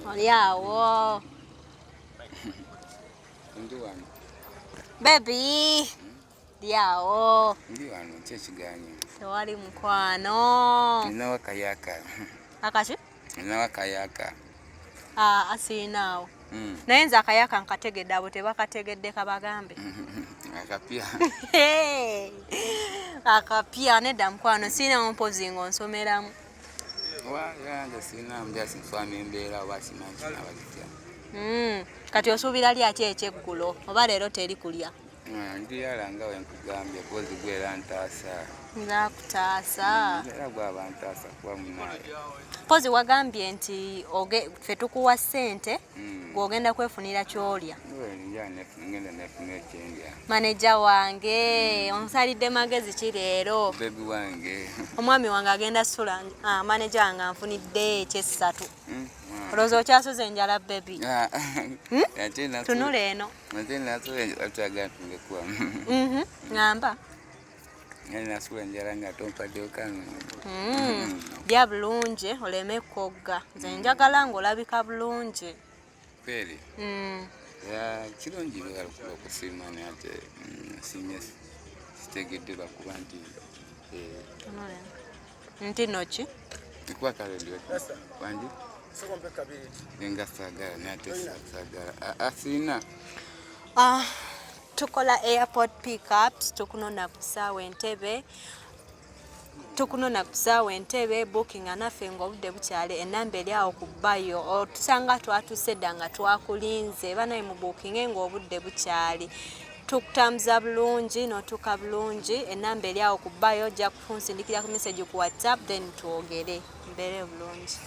Oli awo. Ndi wano. Baby. Ndi awo. Ndi wano, ki ekiganye? Tewali mukwano. Ninawo akayaka. Akaki? Ninawo akayaka. Ah, asiinaawo. Naye nze akayaka nkategedde, abo tebakategedde, kabagambe. Akapya. Akapya nedda mukwano, siinawo, mpozi ng'onsomeramu. Yange sirina mbyasi nswama embeera oba simanyi kinaba kitya. Kati osuubira lyaki ekyeggulo, oba leero teri kulya? Ndiyala nga wenkugambye, kozi gwera ntaasa. Nzakutaasa. Era gwaba ntaasa kuba munaye. Mpozi wagambye nti ffe tukuwa ssente, gw'ogenda kwefunira ky'olya. Ngenda nefuna ekyendya. Maneja wange, onsalidde magezi ki leero? Baby wange. Omwami wange agenda sula, ah, maneja wange anfunidde ekyessatu. Mm. Olowooza okyasuza enjala, baby? Ah, Hmm? ate Tunula eno. Ate nasula atagala tungekuwa. Ŋŋamba. Naye nasula enjala nga tompaddeyo kano. Lya bulungi oleme kogga, nze njagala ng'olabika bulungi. Kweri. Mm. Ya, kirungi lwalukuba okusiima, naye ate siimye sitegedde lwakuba nti Tunula eno. Nti nno ki? Kuba kale ndi wangi nenga saagala, naye ate saagala. Ah, ah, siina. Ah, tukola airport pickups, tukunona ku ssaawa Entebe, tukunona ku ssaawa Entebe. Bookinga naffe ng'obudde bukyali, enamba eri awo ku bio. Otusanga twatuse dda nga twakulinze. Banaye mu bookinge ng'obudde bukyali, tukutambuza bulungi n'otuuka bulungi. Enamba eri awo ku bio, ojja kunsindikira ku message ku WhatsApp, then twogere mbeere bulungi.